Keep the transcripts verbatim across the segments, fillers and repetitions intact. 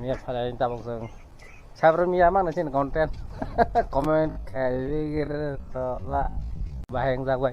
Miya phalai tabuk jeng. Sabro miya mang na sin content. Comment khai ri gir to la. Baheng jak bai.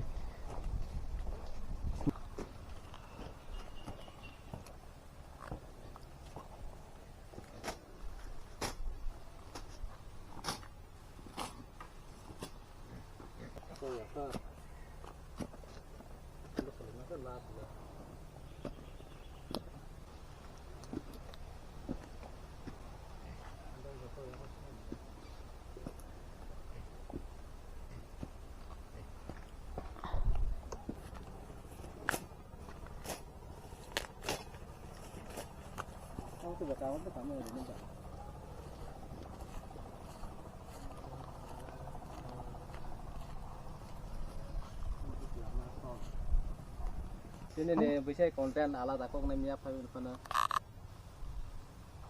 Sini ni bisa content alada kok ni miya phai phana.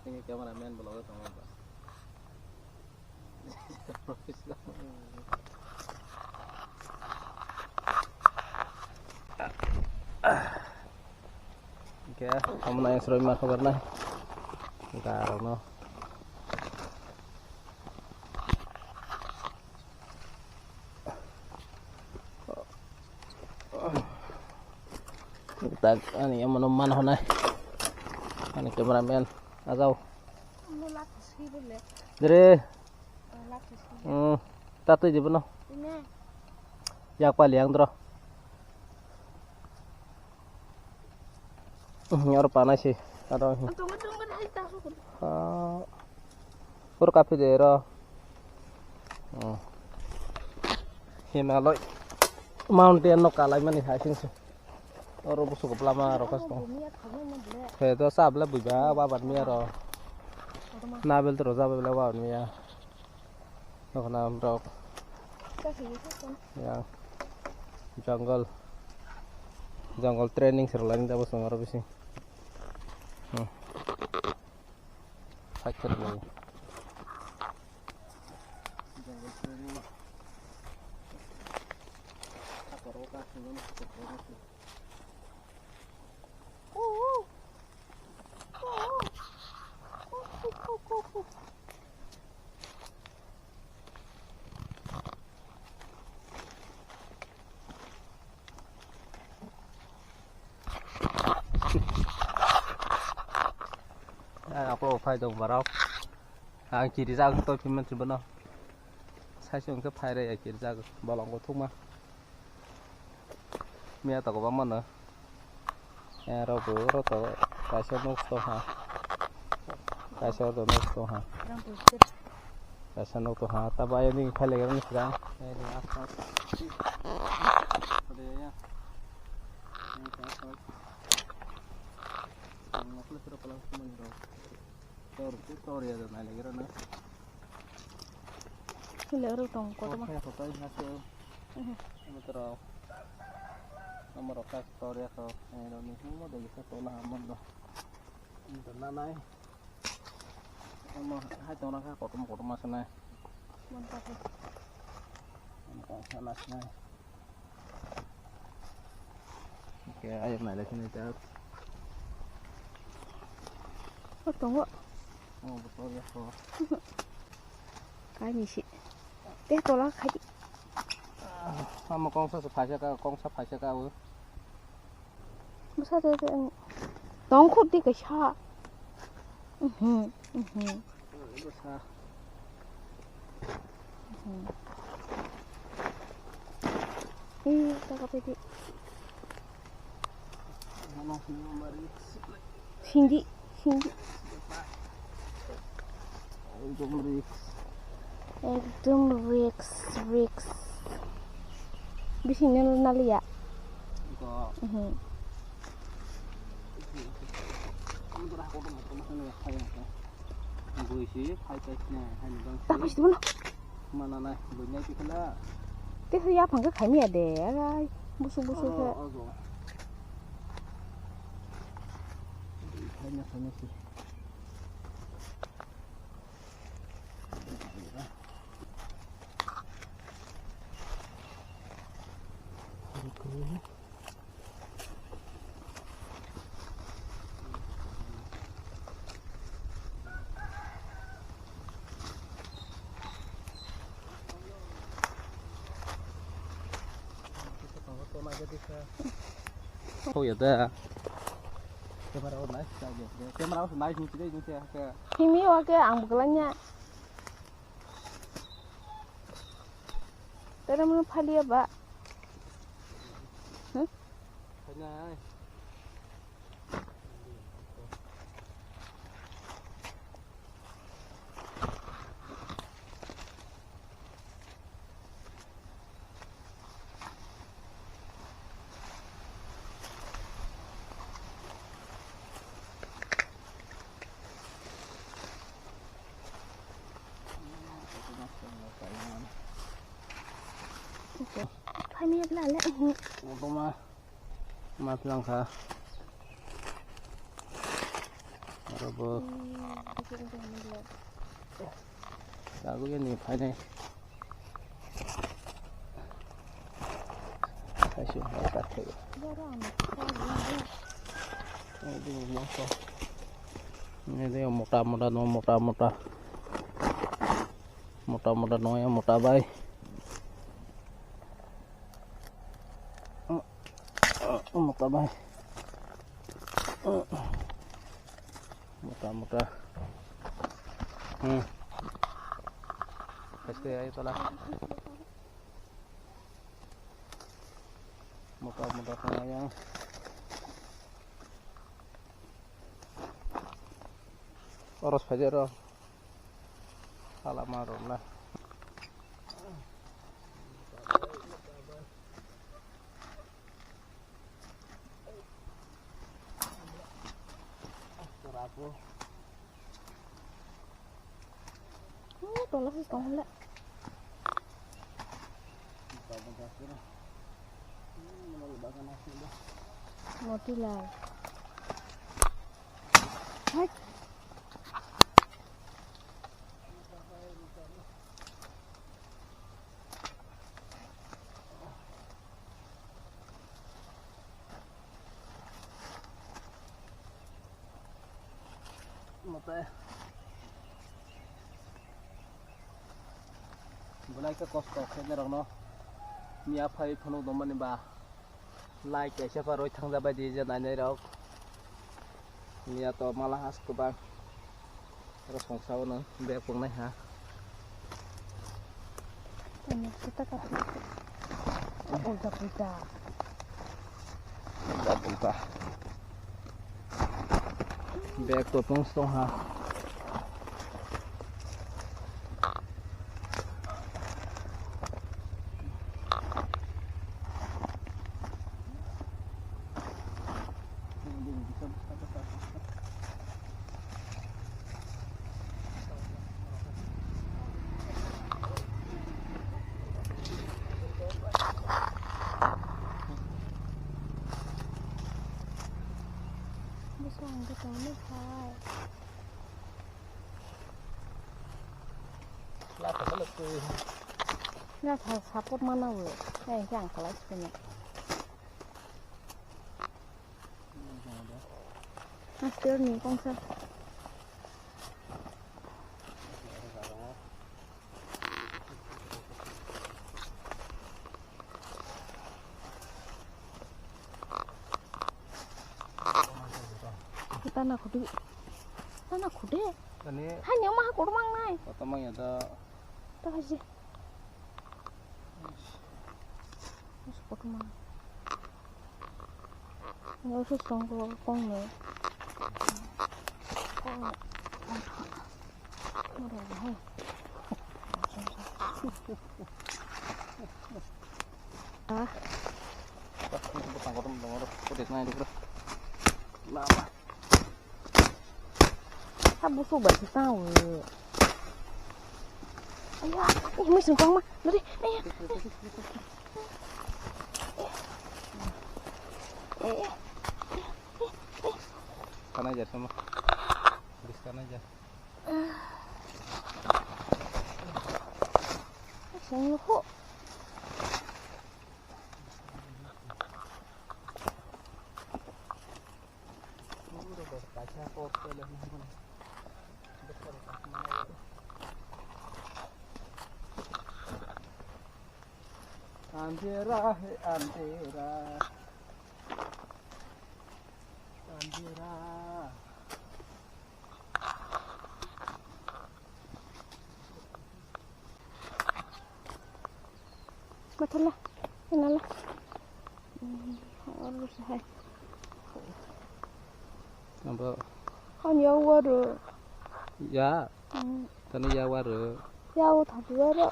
Ini cameraman vlog tong ba. Oke, kamu nanya seru mah kabar nah. Kita no. Tak, ani yang mana mana honai. Ani cameraman, asau. Dere. Hmm, tatui di bono. Yak pali yang dro. Hmm, oro panai si. Aro. Ah. Pur kapi de ro. Hmm. Himaloi. Mountain no kalai mani hai sing sing. Oro busu ko plama ro kas tong. He to sab le buja wa ban miya ro. Nabel to roja bel wa ban miya. Nokna rok. Ya. Jungle. Jungle training sir lani da busu oro bisi. Hmm. Sakher ni. Jungle training. Sakoro ka sungguh sakoro. Ang apo phai dong barok. Ang kiri jak to phi man bono. Sai se wngkhe phai re ya kiri jak bolong ko thukma. Miya to kwbangma no. Eh, rok bo oro to kaisa nok to ha. Kaisa oro nok to ha. Kaisa nok to ha. Ta bai ni phai le ni sira. Eh, ni aspas. Ode ya. Ni aspas. Ang nokle sira pala kumani rok. Tor, tor ya da nai lagi rana. Sile oro tong koto ma. Kaya koto ya so. Ini tero. Nomor oka tor ya so. Eh, ini semua dari satu lah aman doh. Ini tenang nai. Ama hai tong raka koto koto mas nai. Mantap. Mantap sanas nai. Oke, ayo nailai sini, Cak. Oh, tunggu. Oh, betul ya, kok. Kai misi. Teh, tolak kai. Ama kongsa se phaisa ka, kongsa phaisa ka, o. Masa teh, teh, ang. Tong khut di kaisa. Mhm, mhm. Bwsa. Eh, taka pedi. Sindi, sindi. Ekdom risk. Ekdom risk, risk. Bising nang naliya. Ito. Mhm. Buisi phai kai sini, hai ni bang. Tapis di mana? Mana nai, buinai tikala. Teh ya phang khe khaimya de, arai, busuk busuk khe. Oh, oh, oh. Khaimya, khaimya si. Oh ya da. Camera on nice, camera on nice, nusi deh, nusi ya. Himi wa ke ang bukalanya. Tara mana phalia ba? Huh? Phainai. Phaini abla le. Mas langkha. Aro bo. Tabuk ni phainai. Kaisa hai kathai. Ini dia mota mota no mota mota. Mota mota no ya mota bai. Mota bai. Mota mota. Hmm. Este ayo tola. Mota mota tong yang. Oros phajar o. Sala ma romla. Tola se tong le. Motilal. Hai. Mote. Belai khe kosto khainai rokno miya phai phunuk tongmani ba. Like kaisa pha roi thangja bai di je nainai rok. Miya to mala has kwbang. Oro songsa o no bag pongnai ha. Ulta pulta. Ulta pulta. Bag to tong stong ha. Bwskango tongwi hai. Latha support mana bo. Nai khe ang khlai sini. Master ni kongsa. Tana khudu. Tana khudu. Tani. Hai nyama ha kotor mang nai. Kotor mang ya da. Ta haji. Kotor mang. Ini usus tongko kong ni. Kong ni. Abo sobai se tao. Aya, ini musim kong ma. Dari, aya. Kana jar sama. Bis kana jar. Sengko. Andhera hai andhera. Andhera. Matala, inala. Hmm, harus hai. Apa? Kan ya waru. Ya. Hmm. Tani ya waru. Ya, tadi waru.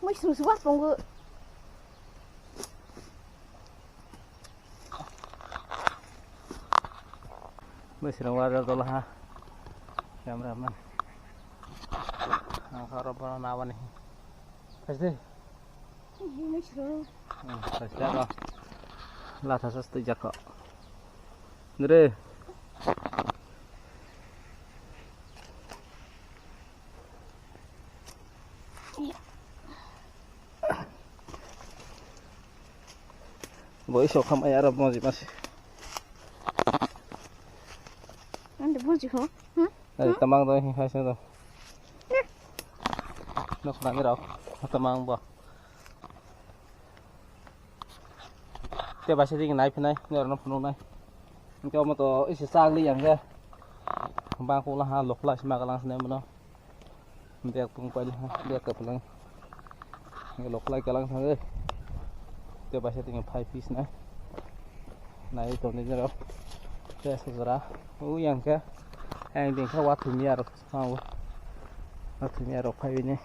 Muisung suwak tongo. Muisung wara dolaha. Ram ram man. Ang kharo bono nawani. Pasti. Muisung. Hmm, pasti ako. Latha sas twijak kho. Nre. Bo iso khamai aro moji masi. Ande moji ho? Hmm? Ai, tamang do hi hai se do. Nok nang rok. Tamang bo. Te bai se ring nai phinai, nai rok no phunuk nai. Hingke omo to isi chak li yang khe. Bang kula ha lokla sima galang sene mono. Bek pung paili ha, bek ka phulang. Nge lok lai kalang thang e. Te bai se tinge five piece na. Nai to ni jero. Te se jora. U yang khe. Ang ding khe wa thumi aro. Ha wa. Wa thumi aro phai ni.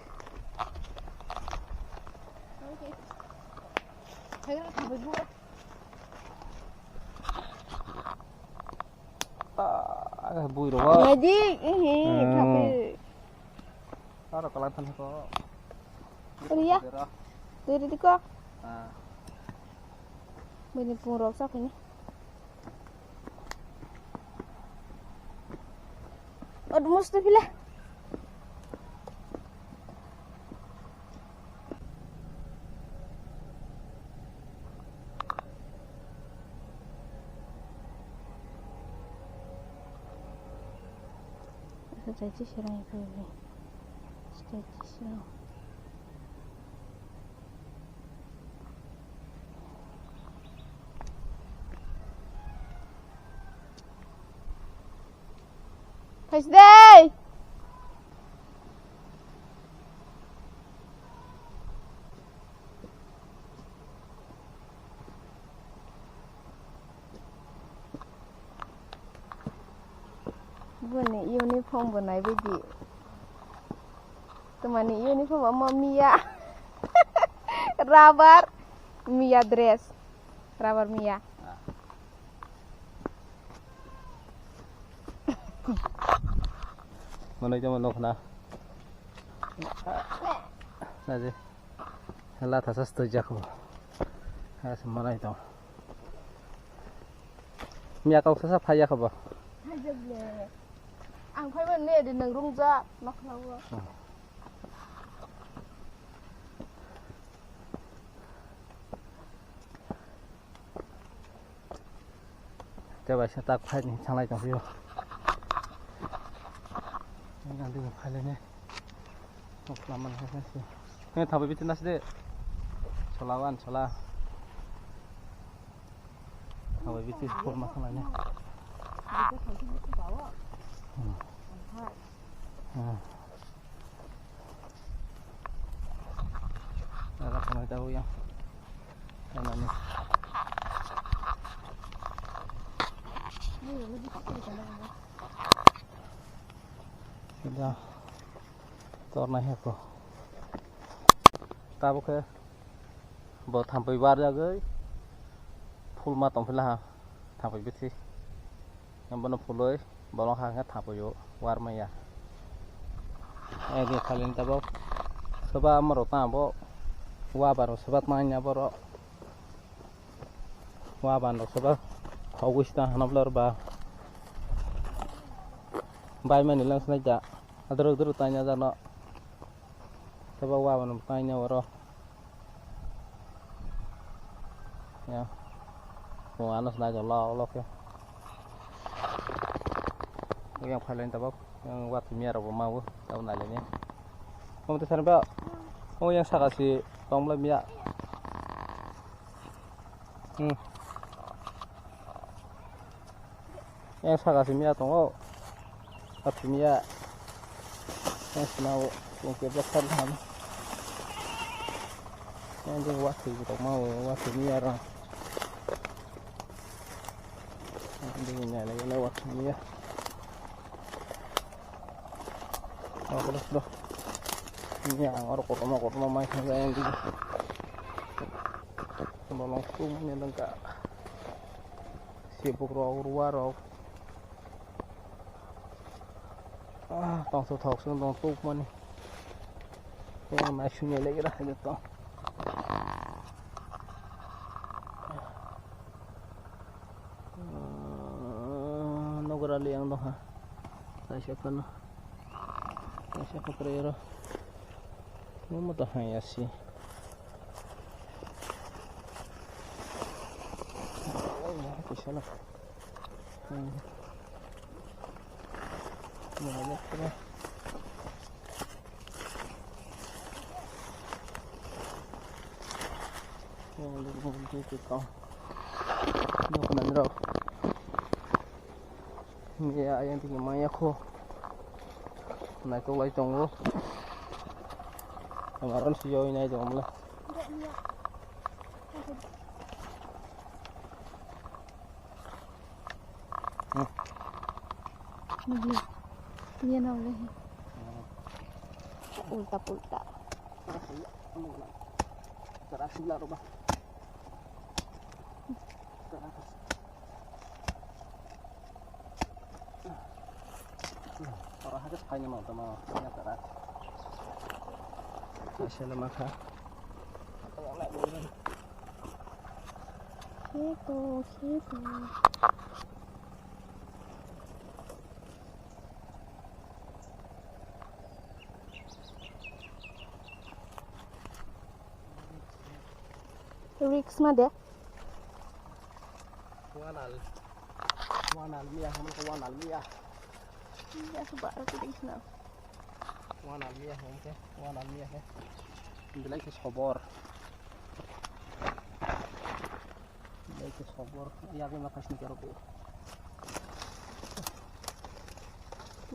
Ah, bui rok. Ngai di, ihi, Hmm. Tapi. Aro kalang than ko. Ria. Dera. Dera di ko. Ah. Bini pung rok sa kini. Od musti pila. Asa chai chi serang ikhai. Chai chi serang. Phaisdei. Boni uniform bo naibaidi. Tamani uniform omo miya. Rubber miya dress. Rubber miya. Manui tongma nukna. Naji. Hela thasa stoi jakho. Hela se manai tong. Miya kok sasa phai yakho bo. Phai jak le. Ang phai ban ne de nang rung ja nokna wo. Te bai sa tak phai ni thanglai tong phio. Ang di phai le ne. Kok laman hai hai si. Ne thabai biti nas de. Sola wan sola. Thabai biti sport ma khalai ne. Hmm. Hmm. Ada kena tahu ya. Kena ni. Sida torna heko. Tabuk khe bo thampui barjagwi phul ma tongphila ha, thampui bithi. Bono phulwi bolong ha khe thampui o war maya. Egi khalin tabuk soba amaro tamo wa baro soba tmanya borok. Wa ban rok soba khogwi sita hano blor ba. Bai mani lang sinai ja. Adrok dro tanya jano. Soba wa ban tanya oro. Ya. Mo ano sinai ja lo lo ke. Yang phailain tabok. Yang wat miya rok bo mau. Tabo nai le ni. Mo te san ba. Mo yang saka si tong bla miya. Hmm. Yang saka simi ya tongo. Tapi ya. Yang sima wo, yang kebak kan ham. Yang ding wak sih kita mau wak simi ya orang. Yang ding ini lagi lewat simi ya. Oh, terus loh. Ini yang orang kotoma kotoma main saja yang ding. Bolong tu ini lengkap. Sibuk rok, ruwa rok. Ah, tong thok thok sung tong tuk mani. Yang nai sung lagi dah gitu. Ah, nogra liang dong ha. Saya siapa noh? Kaisa phatarwi oro. Nukma to hai ya si. Kaisa no. Hmm. Nukma to. Nukma to. Nukma to. Ya, yang tinggi maya kho. Naitok lai tongo. Amaron si joi nai tongo mle. Iya na mle. Ulta pulta. Tara sila roba. Tara. Ora hajar paina mau tama ya tara. Asal maka. Situ, situ. Risk ma de. Wanal. Wanal miya, hamo ko wanal miya. Iya, aku baru tadi sana. Wanal miya, hamo ke, wanal miya ke. Bilai ke sobor. Bilai ke sobor. Iya, aku makas ni karo ko.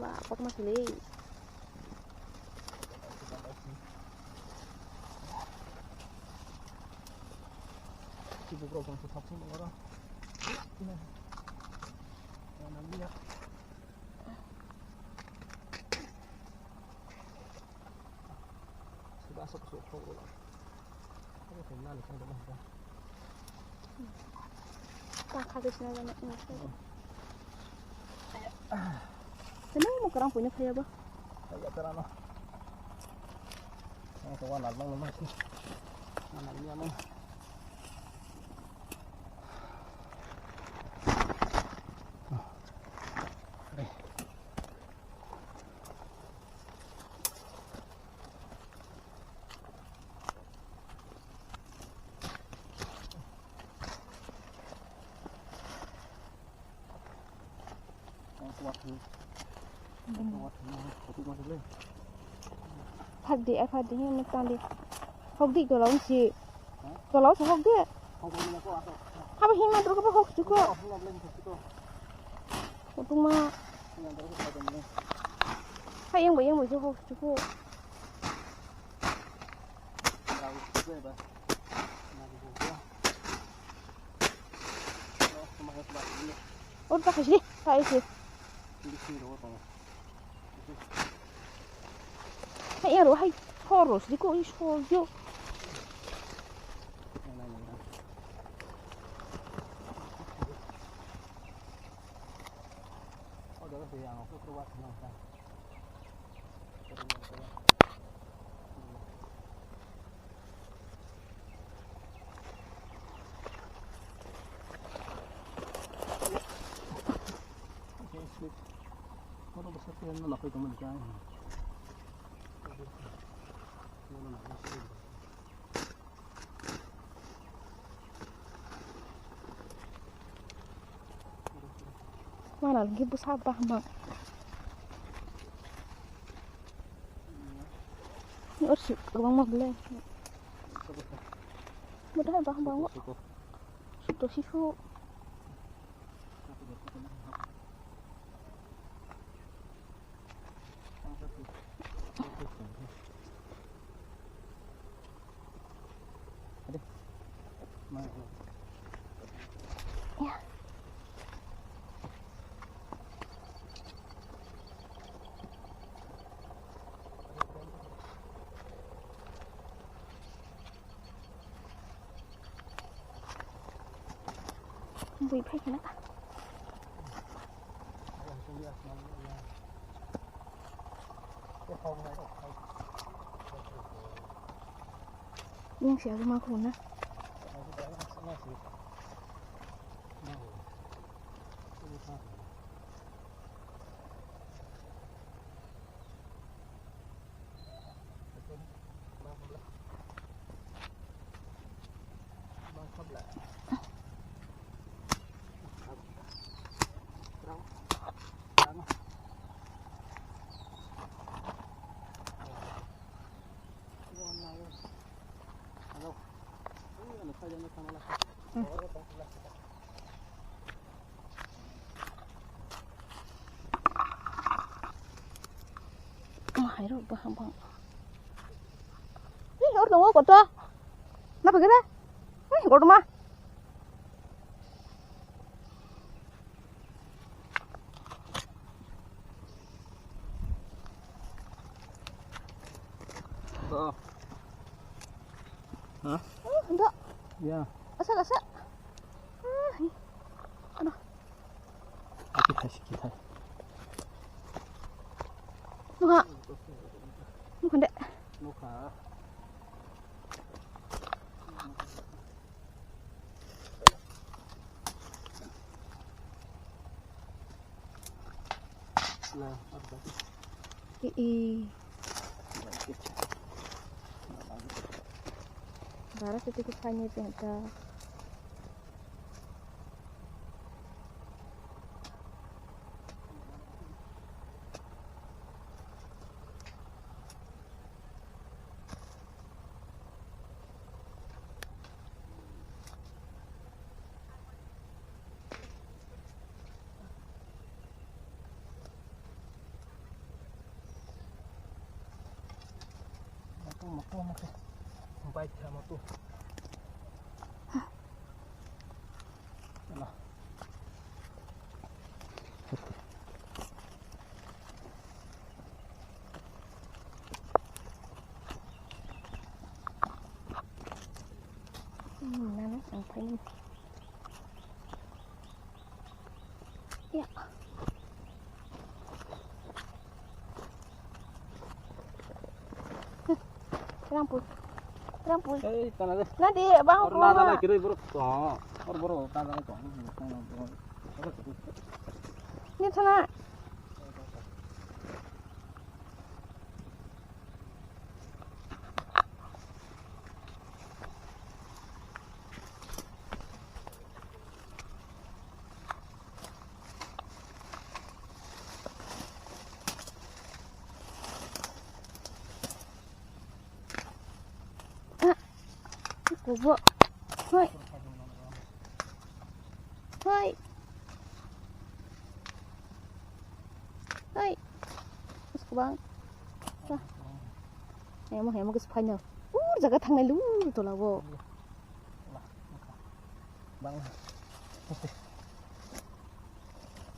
Ma, apa mas le? Chibukrok bangsa thapsing oro. Wanal miya. Sudah asap sudah kau ulang. Apa kau nani kau dah dah. Kakak di sana banyak. Kenapa mau kerang punya kaya bah? Kaya kerana. Yang tua nal bang lemah sih. Mana ini anu. Phak di, ai phak di, hini tang di. Hok di, tola unsi. Tola unsi hok di. Habo hima dro ko hok chuko. Utuma. Hai yang bayang bayang hok chuko. Oro ta khaisi, ta ese. Hai aro hai horo sidi ko i so yo. Mana lagi busa bah ma. Ni orsi gabang ma belai. Mudah bah bang. Suto sisu. Bui phai khna. Yang siapa mah kuna. Hai ro, bah, bah. Ih, or nongo koto. Napa gede? Ih, koto ma. Oh. Hah? Oh, enggak. Ya. Asal, asal. Ah, ih. Aduh. Kita sih, kita. Nukha. Nukha, dek. Nukha. Ih, ih. Bara tete ke pani penta. Moto, moto, moto. Bike kha moto. Ala. Hmm, nana, ang paling. Ya. Rampui. Rampui. Ei, tana de. Nadi, bang. Or na, na, na, kiri, bro. Oh, or, bro, na, na, na. Ni sana. Kubo. Hoi. Hoi. Hoi. Bang. Hemo, hemo, kis phaino. Ur jaga thangnai lu tola bo. Bang.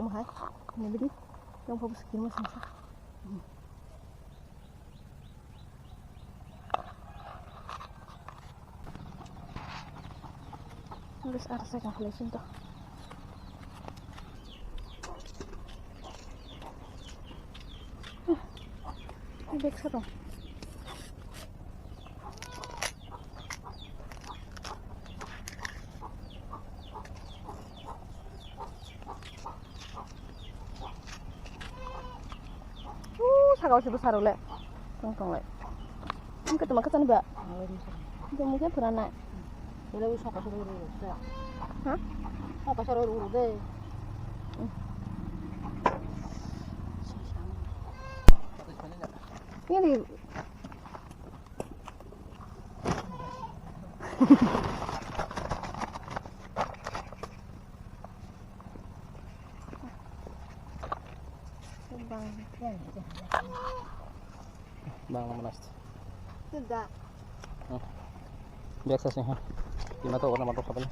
nang hai. Ni bidi. Yang fokus kiri masih. Terus ada saya kasih lesin tuh. Bek sa tong. Uh, saka usi bwsarok le. Tong tong le. Ang khe tongma kwchani ba. Tong mui khe phuranai. Bele u saka soro ro ro. Ha? Saka soro ro ro de. Ini. Bang mana sih? Tidak. Biasa sih, ha. Lima tahun warna mantap kapal.